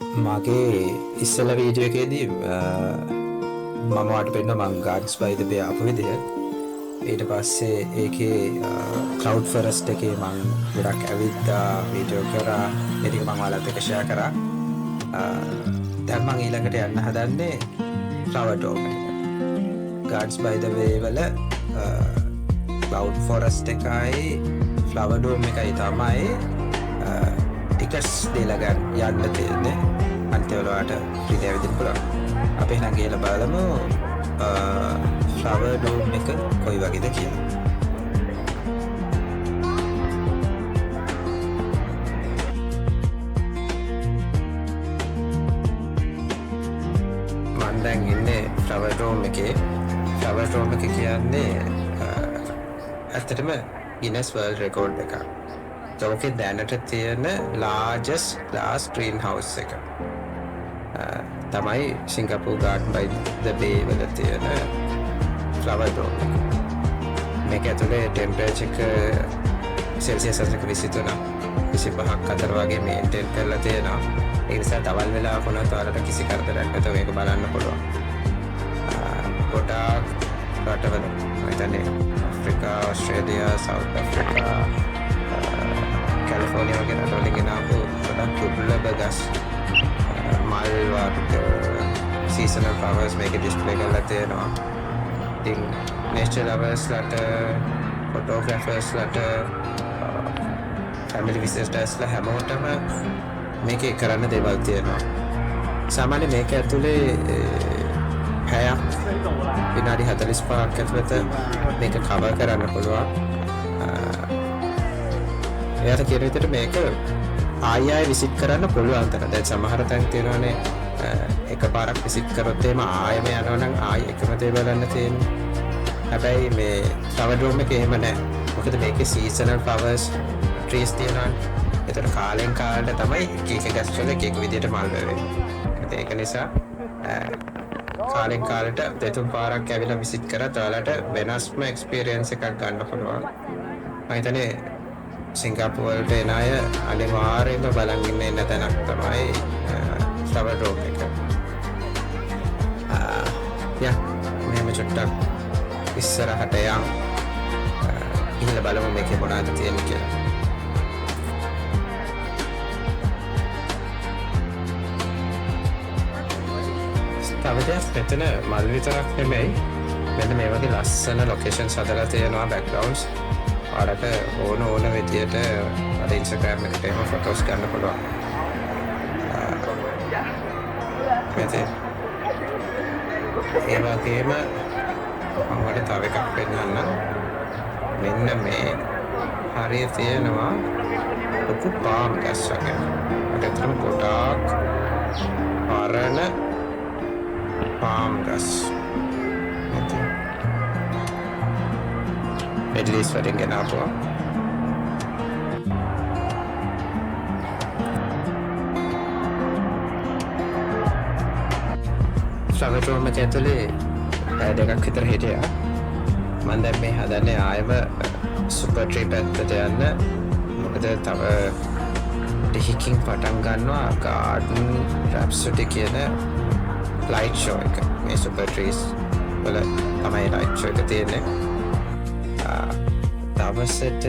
මගේ ඉස්සෙල්ලා වීඩියෝ එකේදී මම ඔයාලට පෙන්නුවා මං Gardens by the Bay ආපු විදිය. ඊට පස්සේ ඒකේ ක්ලවුඩ් ෆොරෙස්ට් එකේ මං ගොඩක් ඇවිද්දා, වීඩියෝ කරා. ඒ ටික මං ඔයාලත් එක්ක ෂෙයා කරා. දැන් මං ඊළඟට යන්න හදන්නේ ෆ්ලවර් ඩෝම් එකට. Gardens by the Bay වල ක්ලවුඩ් ෆොරෙස්ට් එකයි ෆ්ලවර් ඩෝම් එකයි තමයි ටිකට්ස් දීලා ගන්න යන්න තියෙන්නේ. අනිත් ඒවා ඔයාලට ෆ්‍රී ඇවිදින්න පුළුවන්. අපි එහෙනම් ගිහලා බලමු ෆ්ලවර් ඩෝම් එක කොයි වගේද කියලා. මං දැන් ඉන්නේ ෆ්ලවර් ඩෝම් එකේ. ෆ්ලවර් ඩෝම් එක කියන්නේ ඇත්තටම ගිනස් වර්ල්ඩ් රෙකෝඩ් එකක්. ලෝකේ දැනට තියෙන ලාර්ජස්ට් ග්ලාස් ග්‍රීන් හවුස් එක තමයි සිංගප්පූර් ගාඩන් බයි ද බේ වල තියෙන ෆ්ලවර් ඩෝම් එක. මේක ඇතුලේ ටෙම්පරේචර් එක සෙල්සියස් අංශක 23ක් 25ක් අතර වගේ මේන්ටේන් කරලා තියෙනවා. ඒ නිසා දවල් වෙලාවක වුණත් ඔයාලට කිසි කරදරයක් නැතුව මේක බලන්න පුළුවන්. ගොඩාක් රටවල, මම හිතන්නේ අප්‍රිකා, ඕස්ට්‍රේලියා, සවුත් අප්‍රිකා, කැලිෆෝනියා වගේ රටවලින් ගෙනාවු ගොඩක් දුර්ලභ ගස්, මල් වර්ග, සීසනල් ෆ්ලවර්ස් මේකේ ඩිස්ප්ලේ කරලා තියෙනවා. ඉතින් නේචර් ලවර්ස්ලට, ෆොටෝග්‍රැෆර්ස්ලට, ෆැමිලි විසිටර්ස්ලා හැමෝටම මේකේ කරන්න දේවල් තියෙනවා. සාමාන්‍ය මේක ඇතුලේ පැයක් විනාඩි 45ක් ඇතුළත මේක කවර් කරන්න පුළුවන්. එයාට කියන විදිහට මේක ආයි ආයි විසිට් කරන්න පුළුවන් තරම්. දැන් සමහර තැන් තියෙනවානේ එකපාරක් විසිට් කරොත් එහෙම ආයෙම යනවා නම් ආයි එකම දේ බලන්න තියෙන්නේ. හැබැයි මේ ෆ්ලවර් ඩෝම් එකේ එහෙම නෑ. මොකද මේකේ සීසනල් ෆ්ලවර්ස් ට්‍රීස් තියෙනවානේ. ඒතර කාලෙන් කාලට තමයි එක එක ගස් වල එක එක විදිහට මල් වැවෙන්නේ. ඒක නිසා කාලෙන් කාලට දෙතුන් පාරක් ඇවිල්ලා විසිට් කරත් ඔයාලට වෙනස්ම එක්ස්පීරියන්ස් එකක් ගන්න පුළුවන්. මම හිතන්නේ සිංගප්පූර් වලට එන අය අනිවාර්යයෙන්ම බලන් ඉන්න එන තැනක් තමයි ෆ්ලවර් ඩෝම් එක. යා, මෙහෙම චුට්ටක් ඉස්සරහට යන් ගිහිල්ලා බලමු මේකේ මොනවද තියෙන්නේ කියලා. තව දෙයක් මෙතන මල් විතරක් නෙමෙයි, මෙන්න මේ වගේ ලස්සන ලොකේෂන්ස් හදලා තියෙනවා, බැක්ග්‍රවුන්ඩ්ස්. ඔයාලට ඕන ඕන විදියට අර Instagram එකට එහෙම ෆොටෝස් ගන්න පුළුවන්. මෙතන ඒ වගේම මම ඔයාලට තව එකක් පෙන්නන්නම්. මෙන්න මේ හරිය තියෙනවා ලොකු පාම් ගස් වගේ. මට ඇත්තටම ගොඩාක් පරණ පාම් ගස්. මෙතන මිඩල් ඊස්ට් වලින් ගෙනාපුවා. ෆ්ලවර් ඩෝම් එක ඇතුලේ පැය දෙකක් විතර හිටියා. මම දැන් මේ හදන්නේ ආයෙම සුපර් ට්‍රී පැත්තට යන්න. මොකද තව ටිකකින් පටන් ගන්නවා ගාඩන් රැප්සොඩි කියන ලයිට් ෂෝ එක. මේ සුපර් ට්‍රීස් වල තමයි ලයිට් ෂෝ එක තියෙන්නේ. දවසට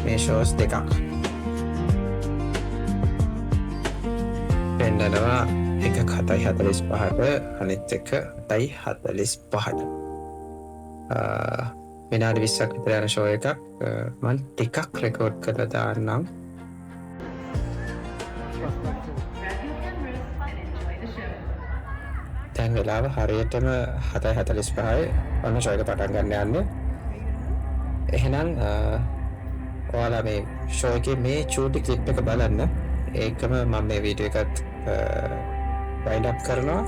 මේ ෂෝස් දෙකක් පෙන්නනවා. එකක් 7:45ට, අනිත් එක 7:45ට. විනාඩි 20ක් විතර යන ෂෝ එකක්. මං ටිකක් රෙකෝඩ් කරලා දාන්නම්. Grab your cameras and enjoy the show. දැන් වෙලාව හරියටම 7:45යි. ඔන්න ෂෝ එක පටන් ගන්න යන්නේ. එහෙනම් ඔයාලා මේ ෂෝ එකේ මේ චූටි ක්ලිප් එක බලන්න. ඒකම මම මේ වීඩියෝ එකත් වයින්ඩ් අප් කරනවා.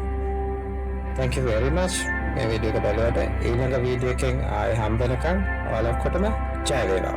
Thank you very much මේ වීඩියෝ එක බලුවට. ඊළඟ වීඩියෝ එකෙන් ආයෙ හම්බ වෙනකන් ඔයාලා ඔක්කොටම ජය වේවා.